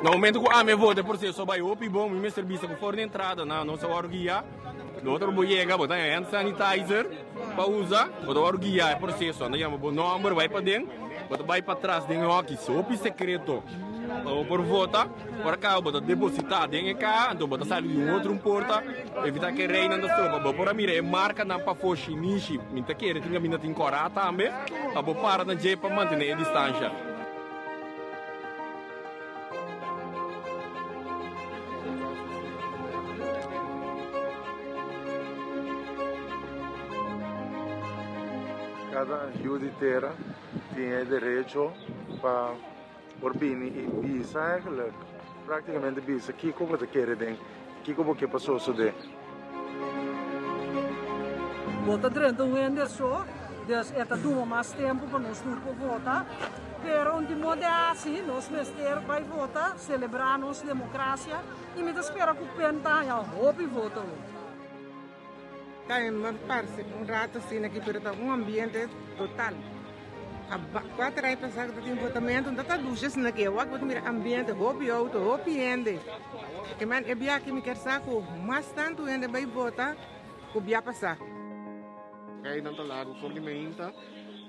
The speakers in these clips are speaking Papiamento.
Na momento ku ami a vota e proseso a bai hopi bon, mi mester bisa ku for di entrada na nos a wòrdu guiá. Dòkter bo yega bo ta haña hand sanitizer pa usa, bo ta wòrdu guiá e proseso. Nan ta yama bo nòmber, bai paden, bo ta bai patras den e hòki. Hopi sekreto pa bo por vota. Ora kaba bo ta depositá den e kaha, anto bo ta sali di un otro un porta, evitá ku e reinan ta stroba. Bo por a mira e markanan pafó shinishi, mi ta kere tin kaminda tin kòrá tambe, pa bo para na dje pa mantené e distansha. Kada yu di tera tin e derecho pa por bini i bisa eigenlijk, praktikamente bisa kiko bo ta kere den, kiko bo ke pa sosode. Bo ta drenta un hende so, dus e ta duma mas tempu pa nos tur por vota. Pero un di modo asi nos mester bai vota, selebrá nos demokrasia i mi ta spera ku pen ta haña hopi voto awe. Ta parse un rato asina aki pero ta un ambiente total. Cuater aña pasa cu ta tin votamento no ta luci asina aki awor bo ta mira ambiente hopi auto hopi hende e man e bia aki mi kier sa cu mas tanto hende bay vota cu bia pasa. Reinan ta largo for di meinta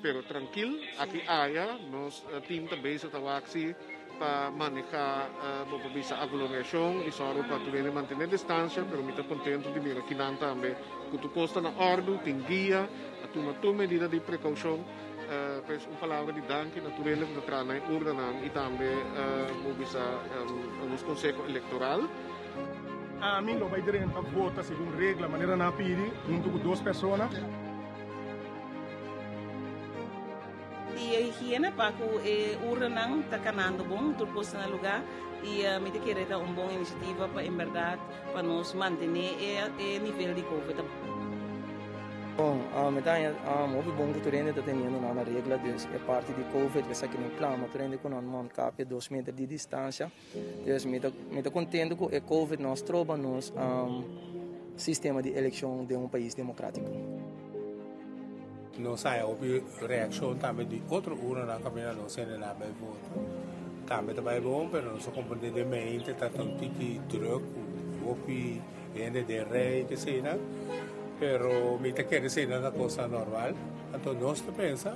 pero trankil aki aya nos team ta bezig ta wak si pa maneha bo por bisa aglomeracion y sòru pa tur hende mantene distancia pero mi ta contento di mira kinan tambe cu tur cos ta na ordu tin guia a tuma tur medida di precaucion pues un palabra di danki na tur hende cu ta traha na e urnanan y tambe bo bisa nos conseho electoral. Ami lo bai drenta vota segun regla manera nan a pidi hunto cu dos persona. Di e higiena pa cu e urnanan ta canando bon, tur cos ta na lugar y mi ta kere ta un bon iniciativa pa en berdad pa nos mantene e nivel di covid. Bon, mi ta haña hopi bon ku tur hende ta teniendo nan na regla, dus e parti di covid esaki no plama, tur hende ku nan mondkapje dos meter di distancia, dus mi ta mi ta contento ku e covid no a stroba nos sistema di eleccion den un pais democratico. Nos haya hopi reaccion tambe di otro urnanan caminda nos hende nan bay vota. Tambe ta bay bon pero nos a comprende den mente ta ta un tiki druk cu hopi hende den rij keseynan pero mi ta kere eseynan ta cosa normal. Anto nos ta pensa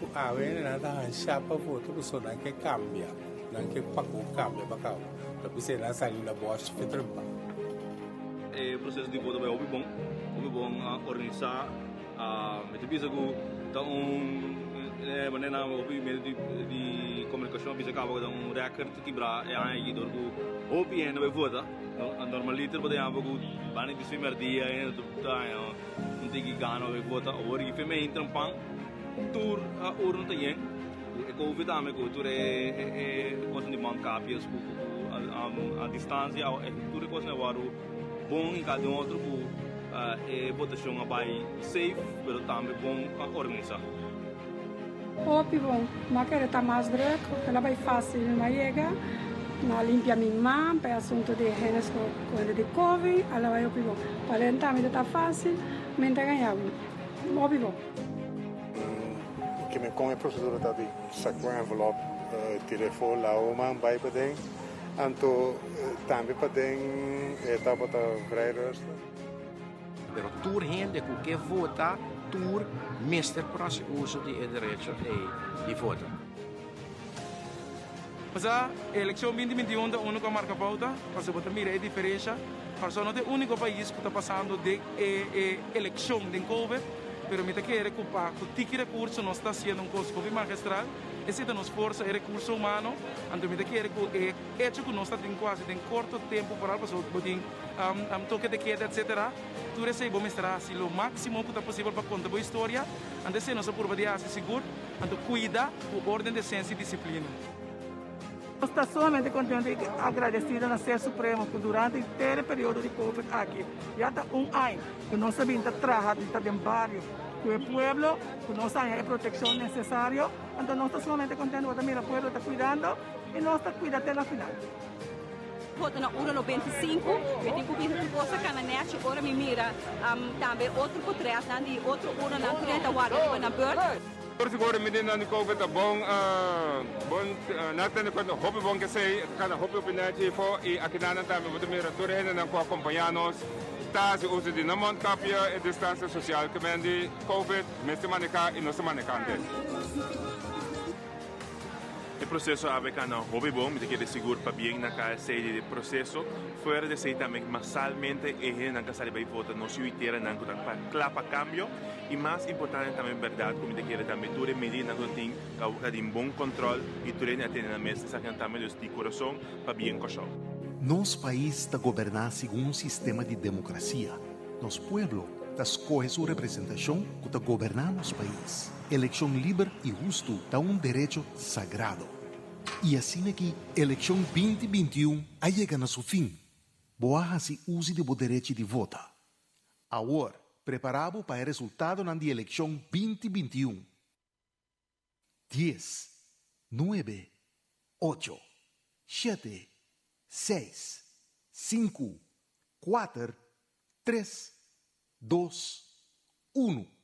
cu awe hendenan ta hansha pa vota pasobra nan ke cambia, nan ke pa cu cambia pa cabo. Ta bisa nan sali na bosh fe trempa. E proceso di vota bay hopi bon, hopi bon organisa. Mi ta bisa ku ta un manera nan hopi medio di komunikashon a bisa kaba ku ta un rèkòrt kibrá e aña aki dor ku hopi hende bai vota. Normaliter bo ta yama ku banda di primer dia hende ta haña un tiki gana pa bai vota. Awor aki f'e entra un pan tur urna ta yen. Ku e covid tambe ku tur e kosnan di mondkapjes ku a distansia tur e kosnan a wòrdu bon i kada un otro ku e votashon a bai safe pero tambe bon organisá. Hopi bon, no a kere ta mas druk, el a bai fácil, mi a yega, no a limpia mi man pa e asunto di hende ku hende di covid, el a bai hopi bon. Pa lenta mi ta ta fácil, mi ta gaña hopi bon. Ke men kon e prosedura ta di saka un envelop tira efo lawa man bai paden anto tambe paden e tabata vrij rustig. Pero tur hende ku ke vota tur mester por hasi uso di e derecho ei di vota. Pasá elekshon binti 21 ta unu ku a marka pouta, pasobra bo ta mira e diferensha. Kòrsou no ta e úniko pais ku ta pasando den e elekshon den covid, pero mi ta kere ku pa ku tiki rekurso nos ta hasiendo un kos hopi magistral. Esei ta nos forsa, e rekurso humano. Anto mi ta kere ku e echo ku nos ta tin kuasi den korto tempu foral pasobra bo tin toke de keda etsetera, tur esei bo mester hasi lo máksimo ku ta posibel pa konta bo historia. Anto esei nos a purba di hasi sigur. Anto kuida ku orden, desensia i disiplina. Nos ta sumamente contento y agradecido na Ser Supremo cu durante henter e periodo di Covid aki, ya ta un aña cu nos a bin ta traha di ta den bario cu e pueblo, cu nos a haña e proteccion necesario. Anto nos ta sumamente contento, bo ta mira pueblo ta cuidando y nos ta cuida te na final. Foto na ura 95, mi tin cu bisa tur cos a cana nechi ora mi mira tambe otro potretnan di otro uranan cu den ta warda riba nan beurt. Por sigur e medidanan di covid ta bon bon. Nan a tene kuenta hopi bon kesei, e ta kana hopi hopi nèchi afó i akinanan tambe bo ta mira tur e hendenan ku a kompañá nos ta hasi uso di nan mondkapje, e distansia sosial ke men di covid mester manehá i nos ta manehando. E proseso a bay cana hopi bon, mi ta kere sigur pabien na KSC di e proseso. Fuera di esey tambe masalmente e hendenan ka sali bay vota nos yu y teranan cu ta cla pa cambio. Y mas importante tambe berdad cu mi ta kere tambe tur e medidanan cu ta tin ta tin bon control y tur hende a tene nan mes esakinan tambe dus di curason pabien Corsou. Nos pais ta goberná segun un sistema di demokrasia. Nos pueblo ta skohe su representashon ku ta goberná nos pais. Elekshon liber i hustu ta un derecho sagrado. I asina ki elekshon binti 21 a yega na su fin, bo a hasi uzi di bo derechi di vota. Awor, prepará bo pa e resultadonan di elekshon binti 21. 10, 9, 8, 7, 6, 5, 4, 3, 2, 1.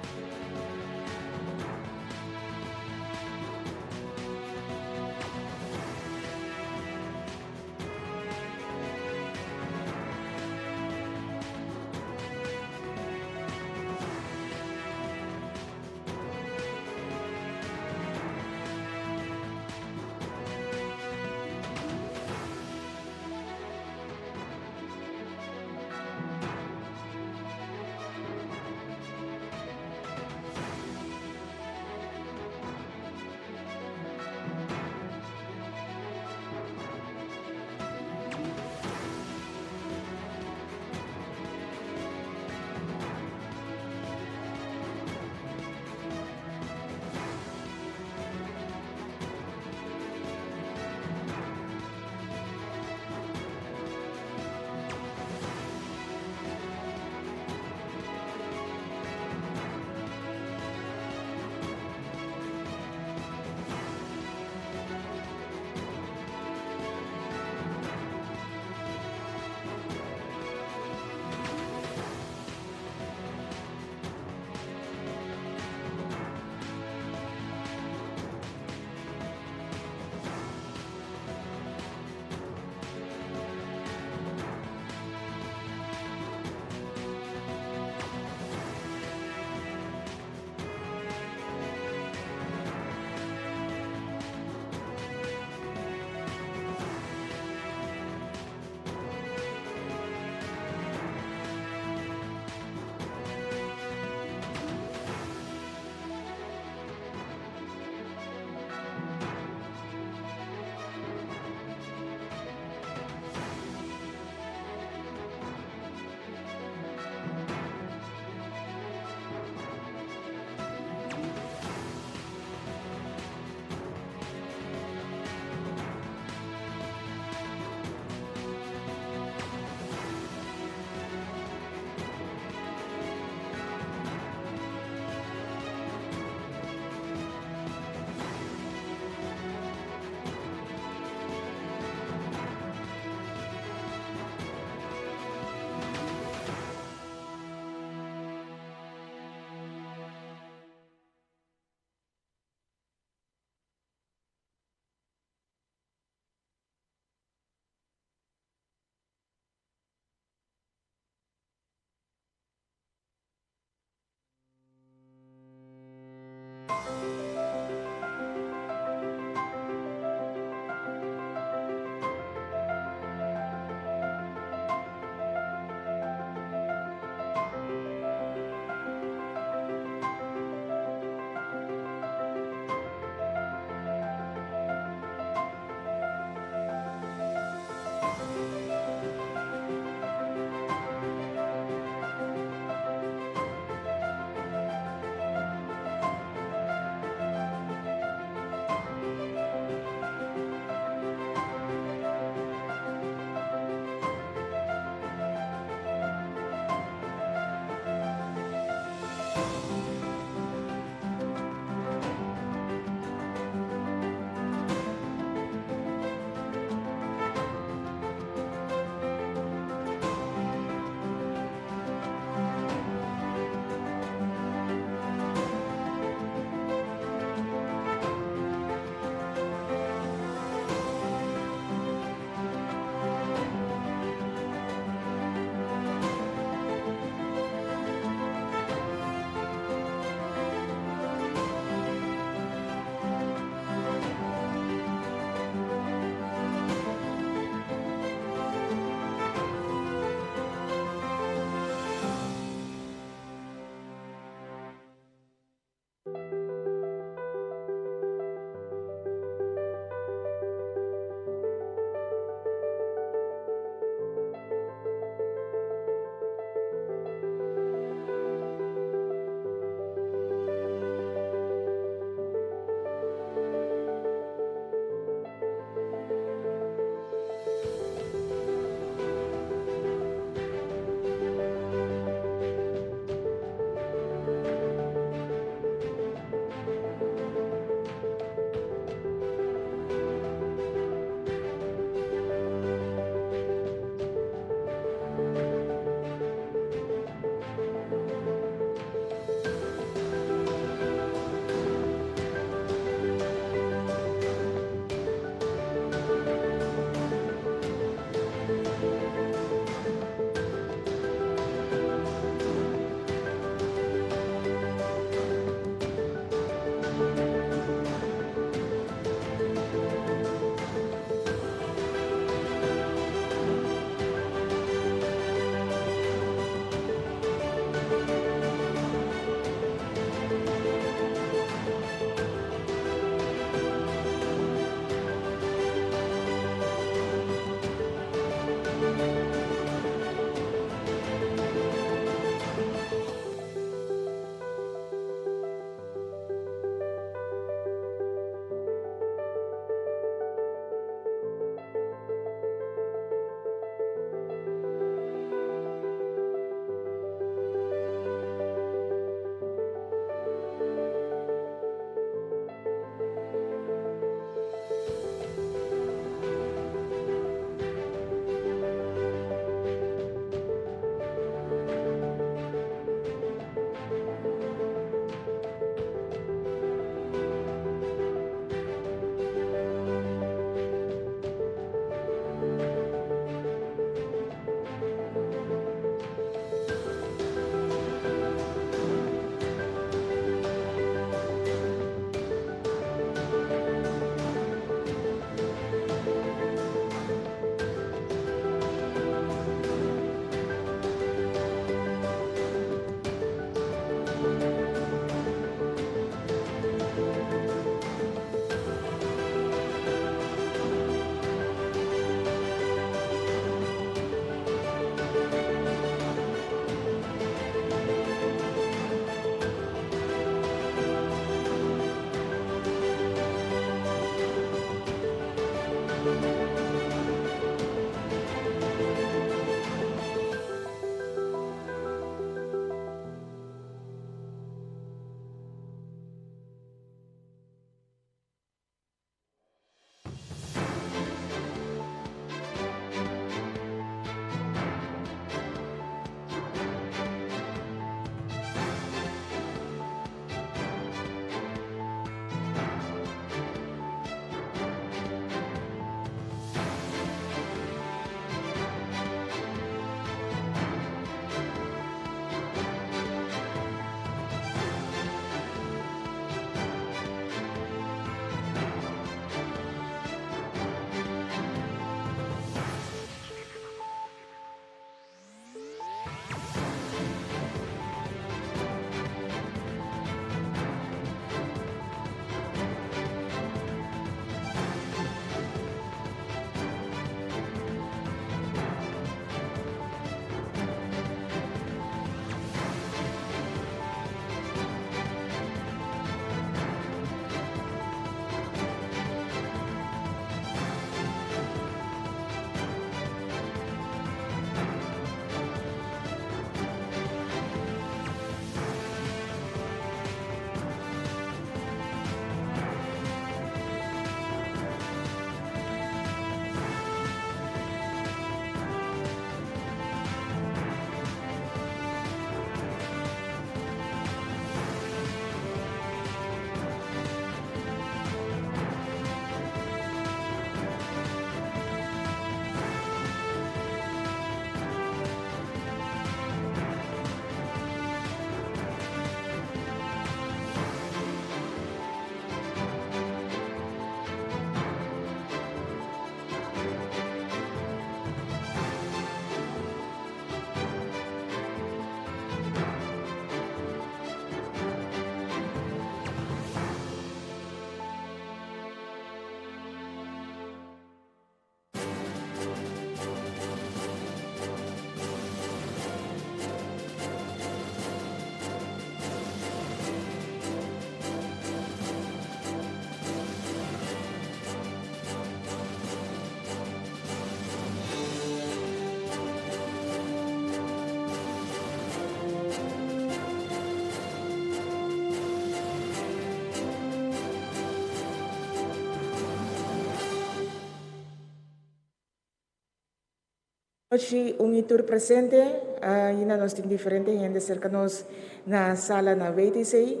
Nochi un y tur presente. Ainda nos tin diferente hende cerca nos na sala na WTC.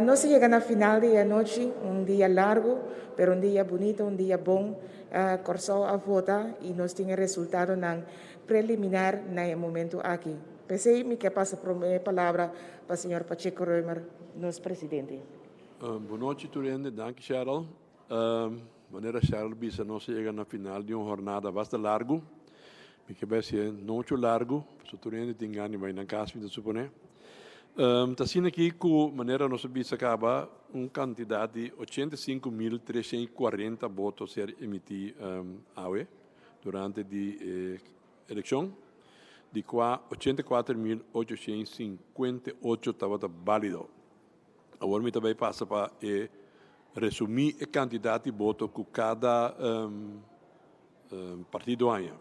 Nos a yega na final di e anochi, un dia largo, pero un dia bunita, un dia bon. Corsou a vota y nos tin e resultadonan preliminar na e momento aki. P'esey mi ke pasa prome palabra pa señor Pacheco Römer, nos presidente. Bon nochi tur hende, danki Cheryl. Manera Cheryl bisa nos a yega na final di un hornada basta largu. Mi ke bai hasié nocho largu, pasobra tur hende tin gana di bai nan kas mi ta suponé. Ta asina aki ku manera nos a bisa kaba un kantidat di 85,340 boto ser emití awe durante di e elekshon, di kua 84,858 tabata bálido. Awor mi ta bai pasa pa e resumí e kantidat di boto ku kada partido haña.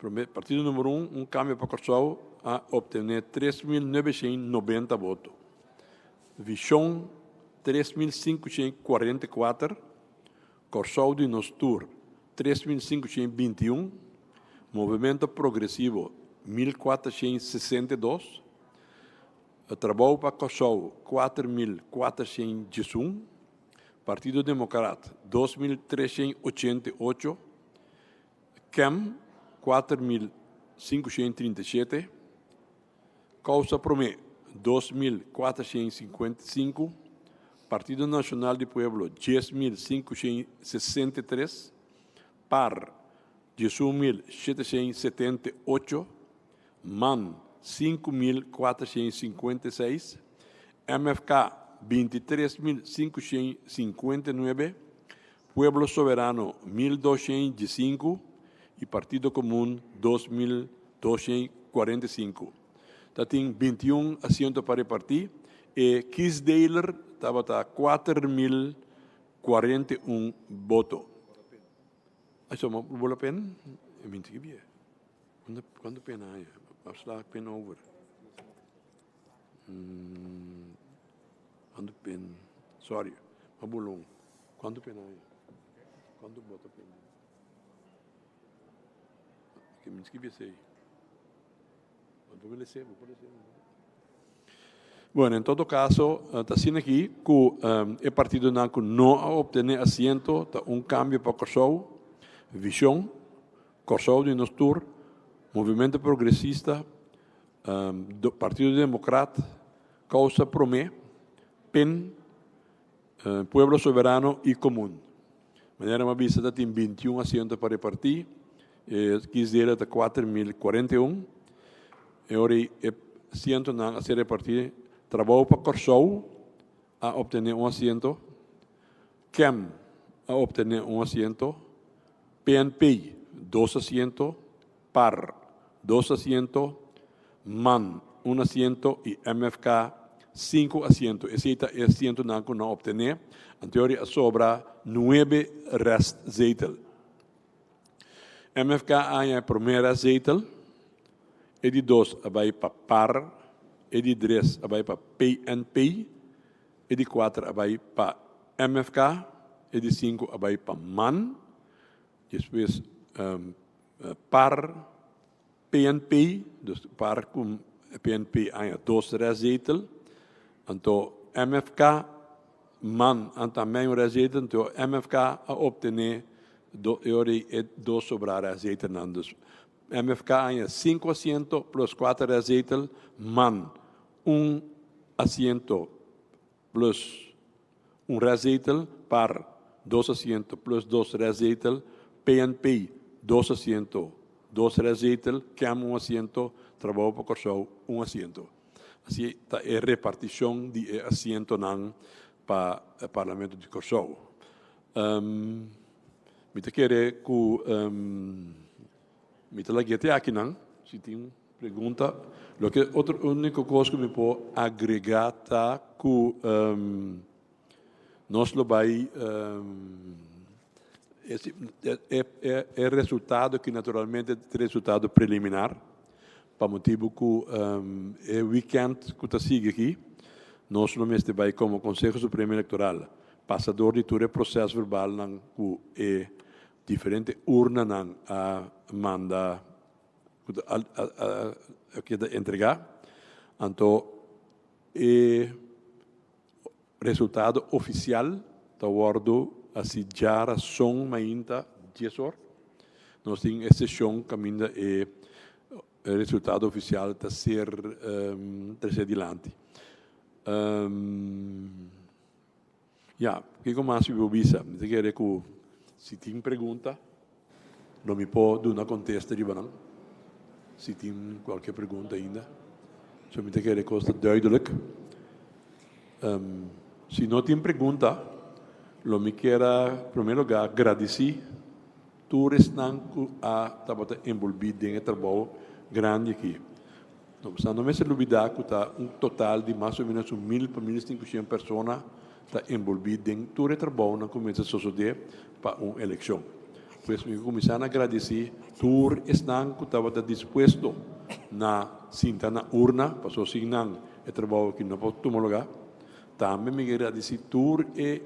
Promé, partido numero un, Un Kambio pa Kòrsou, a optené 3990 boto. Vishon 3544, Kòrsou di Nos Tur 3521, Movemento Progresivo 1462, Trabou pa Kòrsou 4411, Partido Demokrat 2388, KEM 4537, Kousa Promé 2455, Partido Nashonal di Pueblo 10563, par 11778, man 5456, MFK 23559, Pueblo Soberano 1215 i Partido Komun 2245. Ta tin 21 asiento pa repartí. E kiesdeler tabata 4041 boto. Aso, ma bo la pen? E minti ki bie. Cuanto pen hay? M'a sla pen over. Cuanto pen? Sorry, m'a bulon. Cuanto pen hay? Cuanto bota pen? Ke mi skibi esey. Bueno, en todo caso, ta asina aki cu e partidonan cu no a obtene asiento ta Un Cambio pa Corsou, Vision, Corsou di Nos Tur, Movimento Progresista, Partido Democrat, Causa Prome, pin, Pueblo Soberano y Comun. Manera mi a bisa ta tin 21 asiento pa reparti, e kiesdelen ta 4041. E ora ei e asientonan a ser reparti, Trabou pa Kòrsou a obtene un asiento, kem a obtene un asiento, PNP dos asiento, par dos asiento, man un asiento y MFK sinku asiento. Esei ta e asientonan ku nan a obtené. Anteori a sobra nuebe restzetel. MFK a haña e promé restzetel, e di dos a bai pa par, e di tres a bai pa PNP, e di kuater a bai pa MFK, e di sinku a bai pa man, despues par PNP, dus par ku PNP haña dos restzetel, anto MFK, man a tambe un restzetel, anto MFK a optené e ora ei e dos sobrá restzetelnan. Dus MFK haña sinku asiento plus kuater restzetel, man un asiento plus un restzetel, par dos asiento plus dos restzetel, PNP dos asiento, dos restzetel, KEM un asiento, Trabou pa Kòrsou un asiento. Así ta e repartishon di e asientonan pa Parlamento di Kòrsou. Mi ta kere ku mi ta lag'é te akinan, si tin. Pregunta, Loke otro úniko kos ku mi por agregá ta ku nos lo bai e resultado ki naturalmente ta resultado preliminar pa motibu ku e wikènt ku ta sigui aki nos lo mester bai komo Konseho Supremo Elektoral pasa dor di tur e prosèsverbalnan ku e diferente urnanan a manda. ku a keda entregá. Anto e resultado ofisial ta wòrdu hasi djarason mainta dies or. Nos tin e seshon kaminda e resultado ofisial ta ser trese dilanti. Ya, kiko mas mi por bisa? Mi ta kere ku si tin pregunta lo mi por duna kontesta riba nan. Si tin kualke pregunta ainda. So mi ta kere kos ta duidelik. Si no tin pregunta lo mi kier a prome lugar gradisí tur esnan ku a tabata enbolbí den e trabou grandi aki. No no mester lubidá ku ta un total di mas o ménos un mil pa mil sinkushen persona ta enbolbí den tur e trabounan ku mester sosodé pa un elekshon. Pues mi ke kuminsá na gradisí tur esnan ku tabata dispuesto na sinta na urna, pasobra sin nan e trabou aki no por tuma lugá. Tambe mi ke gradisí tur e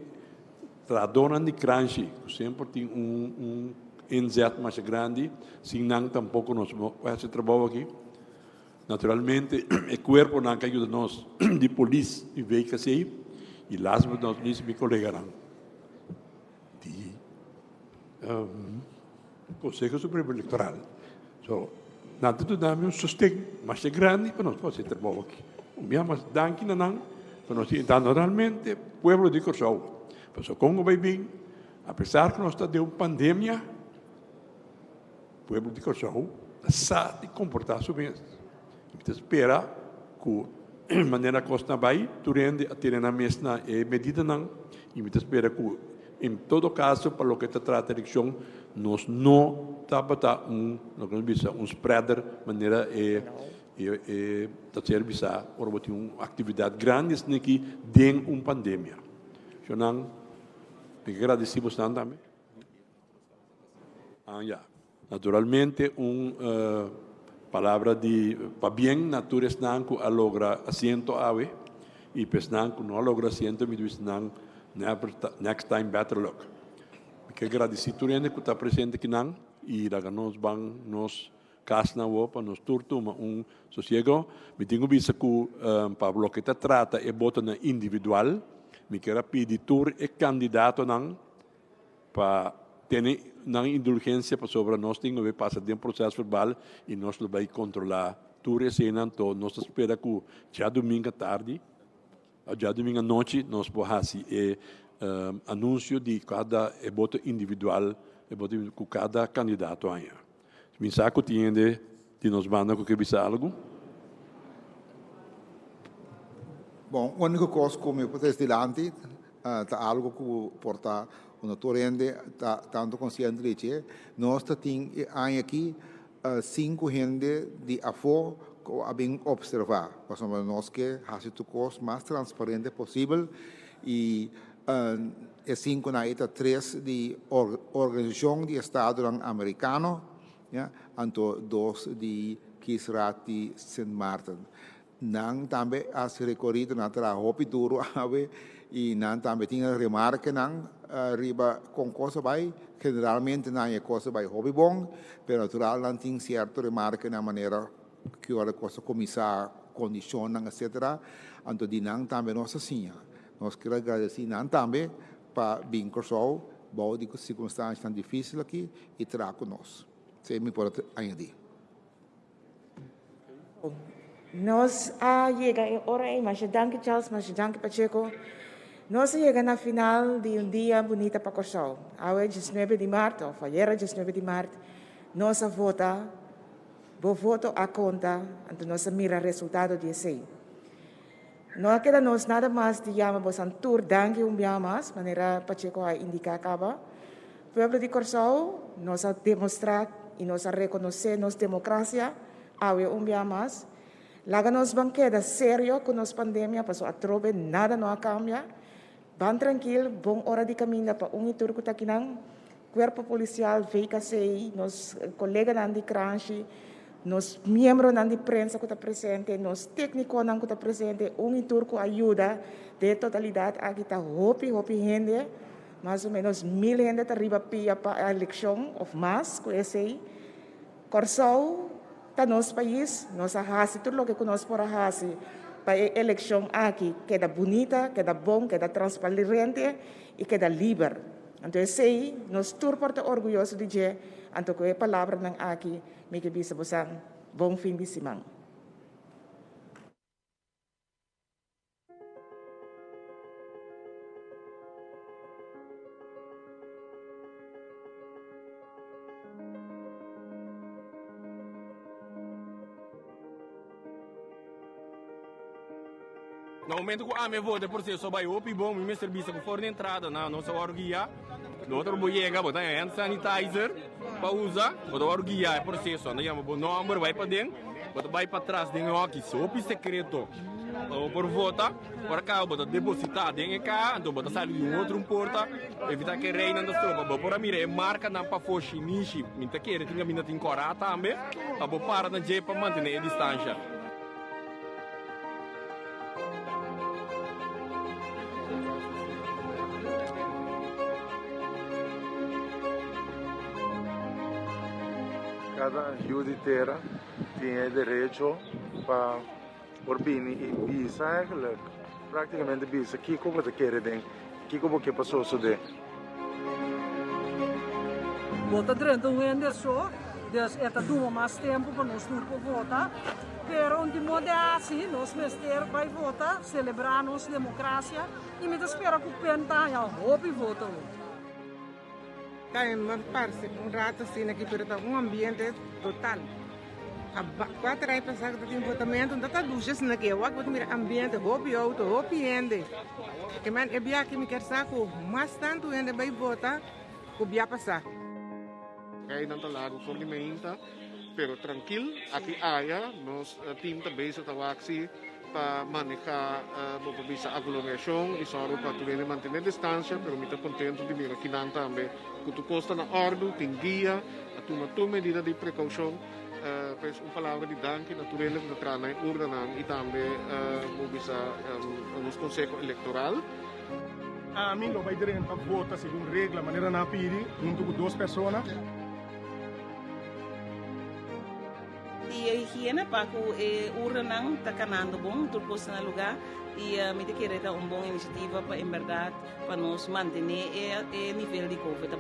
trahadónan di Kranshi ku semper tin un un inzet masha grandi, sin nan tampoko nos no por hasi e trabou aki. Naturalmente e cuerponan cu a yuda nos di polis y VKC y last but not least mi coleganan di Conseho Supremo Electoral. So nan ta duna mi un sosten masha grandi pa nos por haci e trabou aki. Un bia mas danki na nan pa nos tin naturalmente pueblo di Corsou. Pasobra con cu bay bin apesar cu nos ta den un pandemia, Pueblo di Kòrsou ta sa di komportá su mes. Mi ta spera ku manera kos ta bai, tur hende a tene nan mes na e medidanan i mi ta spera ku en todo kaso pa loke ta trata elekshon nos no tabata un loke nos bisa un spreader manera e e ta ser bisá ora bo tin un aktividat grandi asina aki den un pandemia. Shonnan, mi ke gradisí bosnan tambe. Ah ya. Naturalmente un palabra di pabien na tur esnan ku a logra asiento awe i pa esnan ku no a logra asiento mi di nan never next time better luck. Mi ke gradisí tur hende ku ta presente kinan i laga nos ban nos kasnan awor pa nos tur tuma un sosiego. Mi tin ku bisa ku pa loke ta trata e botonan individual mi kier a pidi tur e kandidatonan Pa tene nan indulgencia pasobra nos tin lo pasa den proces verbal y nos lo bay controla tur eseynan to nos ta spera cu djadumingo atardi o djadumingo anochi nos por haci e anuncio di cada e boto individual e boto cu cada candidato haña. Mi sa cu tin hende di nos banda cu ke bisa algo. Bon, unico cos cu mi por trece dilanti ta algo cu por ta unda tur hende ta tanto consciente di dje. Nos ta tin e aña aki cinco hende di afo cu a bin observa, pasobra nos ke haci tur cos mas transparente posibel y E sinkunan ei ta tres di Organisashon di Estadonan Amerikano, ya, anto dos di Kiesraad di Sint Maarten. Nan tambe a hasi rekorido, nan a traha hopi duru awe i nan tambe tin remarkenan riba kon kos a bai. Generalmente nan e kos a bai hopi bon, pero natural nan tin sierto remarkenan manera ki ora e kos a kuminsá, kondishonnan etcetera. Anto di nan tambe nos a siña. Nos kier agradesí nan tambe pa bin Kòrsou bou di sirkunstansianan difísil aki i traha ku nos. Esei mi por a añadí. Nos a yega e ora ei. Masha danki Charles, masha danki Pacheco. Nos a yega na final di un dia bunita pa Kòrsou. Awe diesnuebe di mart, òf ayera diesnuebe di mart, nos a vota. Bo voto a konta, anto nos a mira resultado di esei. No a keda nos nada mas di yama bosan tur danki un biaha mas, manera Pacheco a indica caba. Pueblo di Corsou, nos a demostra y nos a reconoce nos democracia awe un biaha mas. Laga nos ban keda serio cu nos pandemia paso atrobe nada no a cambia. Ban trankil, bon ora di caminda pa un y tur cu ta akinan. Cuerpo Policial, VKC, nos coleganan di Kranshi, nos miembronan di prensa cu ta presente, nos tecniconan cu ta presente, un y tur cu a yuda den e totalidad aki ta hopi, hopi hende, mas o menos mil hende ta riba pia pa eleccion of mas cu esey. Corsou. Ta nos pais, nos a hasi tur loke ku nos por a hasi pa e elekshon aki keda bunita, keda bon, keda transparente i keda liber. Anto esei nos tur por ta orguyoso di dje, anto ku e palabranan aki mi ke bisa bosan bon fin di siman. Na momento ku ami a vota e proseso a bai hopi bon, mi mester bisa ku for di entrada na nos a wòrdu guiá. Lo otro bo yega bo ta haña hand sanitizer pa usa, bo ta wòrdu guiá e proseso. Nan ta yama bo nòmber, bai paden, bo ta bai patras den e hòki, hopi sekreto pa bo por vota. Ora kaba bo ta depositá den e kaha, anto bo ta sali di un otro un porta, evitá ku e reinan ta stroba. Bo por a mira e markanan pafó shinishi, mi ta kere tin kaminda tin kòrá tambe, pa bo para na dje pa mantené e distansha. Kada yu di tera tin e derecho pa por bini i bisa eigenlijk, praktikamente bisa kiko bo ta kere den, kiko bo ke pa sosode. Bo ta drenta un hende so, dus e ta duma mas tempu pa nos tur por vota. Pero un di modo asi nos mester bai vota, celebra nos democracia y mi ta spera cu pen ta haña hopi voto awo. Ta parse un rato asina aki pero ta un ambiente total. Cuater aña pasa cu ta tin votamento no ta luci asina aki awor bo ta mira ambiente hopi auto hopi hende. E man e bia aki mi kier sa cu mas tanto hende bay vota cu bia pasa. Reinan ta largo for di meinta, pero trankil. Aki aya nos team ta bezig ta wak si pa maneha bo por bisa aglomeracion y sòru pa tur hende mantene distancia, pero mi ta contento di mira kinan tambe cu tur cos ta na ordu, tin guia, a tuma tur medida di precaucion. Pues un palabra di danki na tur hende cu ta traha na e urnanan y tambe bo bisa nos conseho electoral. Ami lo bai drenta vota segun regla manera nan a pidi hunto cu dos persona. Di e higiena pa cu e urnanan ta canando bon, tur cos ta na lugar y mi ta kere ta un bon iniciativa pa en berdad pa nos mantene e nivel di covid.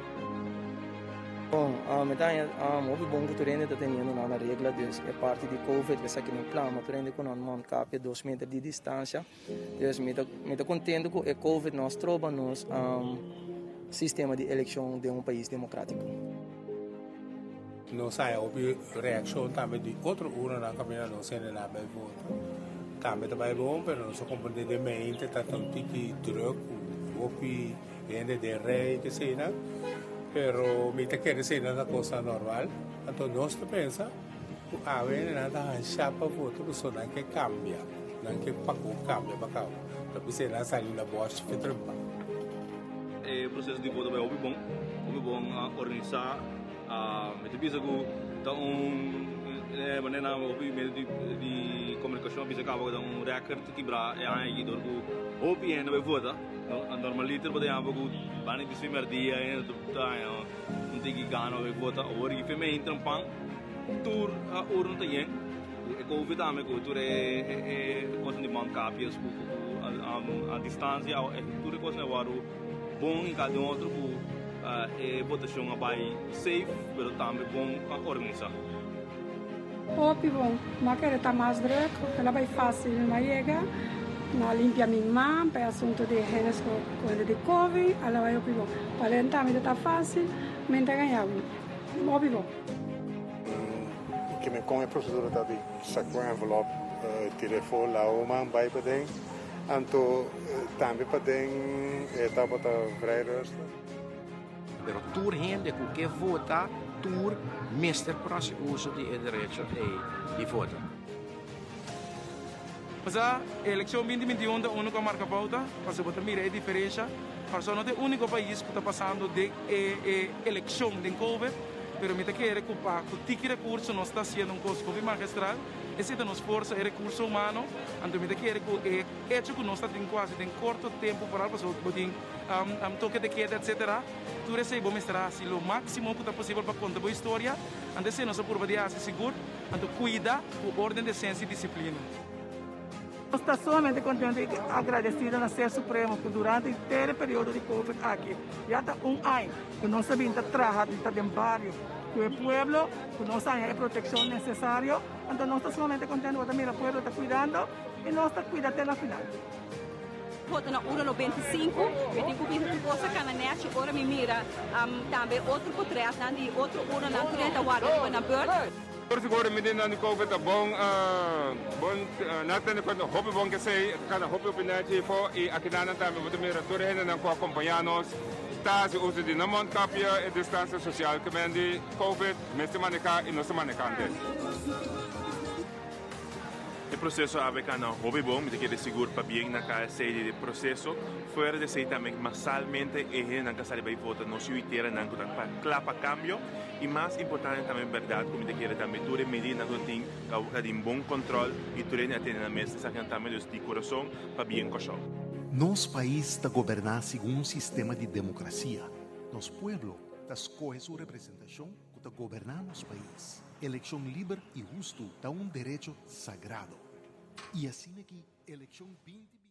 Bon, mi ta haña hopi bon ku tur hende ta teniendo nan na regla, dus e parti di covid esaki no plama, tur hende ku nan mondkapje dos meter di distancia. Dus mi ta mi ta contento cu e covid no a stroba nos sistema di eleccion den un pais democratico. Nos haya hopi reaccion tambe di otro urnanan caminda nos hende nan bay vota. Tambe ta bay bon pero nos a comprende den mente ta un tiki druk cu hopi hende den rij keseynan pero mi ta kere eseynan ta cosa normal anto nos ta pensa Ku awe nan ta hansha pa vota pasobra nan ke kambia, nan ke pa ku kambia pa kaba. Ta p'esei nan sali na bòshi fe trempa. E proseso di vota bai hopi bon, hopi bon organisá. Mi ta bisa ku ta un manera nan hopi medio di komunikashon a bisa kaba ku ta un rèkert kibrá e aña aki dor ku hopi hende bai vota. Normaliter bo ta yama ku banda di primer dia hende ta haña un tiki gana bai vota. Awor ki fe mei trempan. Tur a urna ta yen. Ku e covid tambe ku tur e kosnan di mondkapjes ku a distansia tur e kosnan a wòrdu bon hinká den otro ku e votashon a bai safe pero tambe bon organisá. Hopi bon. Ma kere ta mas druk. El a bai facil. Mi a yega, mi a limpia mi man pa e asunto di hende ku hende di covid. El a bai hopi bon. Pa lenta mi ta ta facil. Mi ta gaña hopi bon. Ke men kon e prosedura ta di saka un envelop tira efo lawa man bai paden anto tambe paden e tabata vrij rustig. Pero tur hende ku ke vota tur mester por hasi uso di e derecho ei di vota. Pasá elekshon binti 21 ta unu ku a marka pouta, pasobra bo ta mira e diferensha. Kòrsou no ta e úniko pais ku ta pasando den e elekshon den covid. Pero mi ta kere ku pa ku tiki rekurso nos ta hasiendo un kos hopi magistral. Esei ta nos forsa, e rekurso humano. Anto mi ta kere ku e echo ku nos ta tin ku hasi den korto tempu foral pasobra bo tin toke de keda etsetera. Tur esei bo mester hasi lo máksimo ku ta posibel pa konta bo historia. Anto esei nos a purba di hasi sigur. Anto kuida ku orden, desensia i disiplina. Nos ta sumamente contento y agradecido na Ser Supremo cu durante henter e periodo di Covid aki, ya ta un aña cu nos a bin ta traha ta den bario cu e pueblo, cu nos a haña e proteccion necesario. Anto nos ta sumamente contento bo ta mira pueblo ta cuidando y nos ta cuida te na final. Vota na ura 95, mi tin cu bisa tur cos a cana nechi ora mi mira tambe otro potretnan di otro uranan tur hende ta warda riba nan beurt. Por sigur mi den nan di covid ta bon bon nan tene cuenta hopi bon kesey e ta cana hopi hopi nechi afo y aki nan nan tambe bo ta mira tur e hendenan cu acompaña nos ta haci uso di nan mondkapje e distancia social ke men di covid mester maneha y nos ta manehante. E proceso a bay cana hopi bon, mi ta kere sigur pabien na KSC di e proceso. Fuera di esey tambe masalmente e hendenan ka sali bay vota nos yu y teranan cu ta cla pa cambio. Y mas importante tambe berdad cu mi ta kere tambe tur e medidanan cu ta tin ta tin bon control y tur hende a tene nan mes esakinan tambe dus di curason pabien Kòrsou. Nos pais ta goberná segun un sistema di demokrasia. Nos pueblo ta skohe su representashon ku ta goberná nos pais. Elekshon liber i hustu ta un derecho sagrado. I asina ki elekshon 20.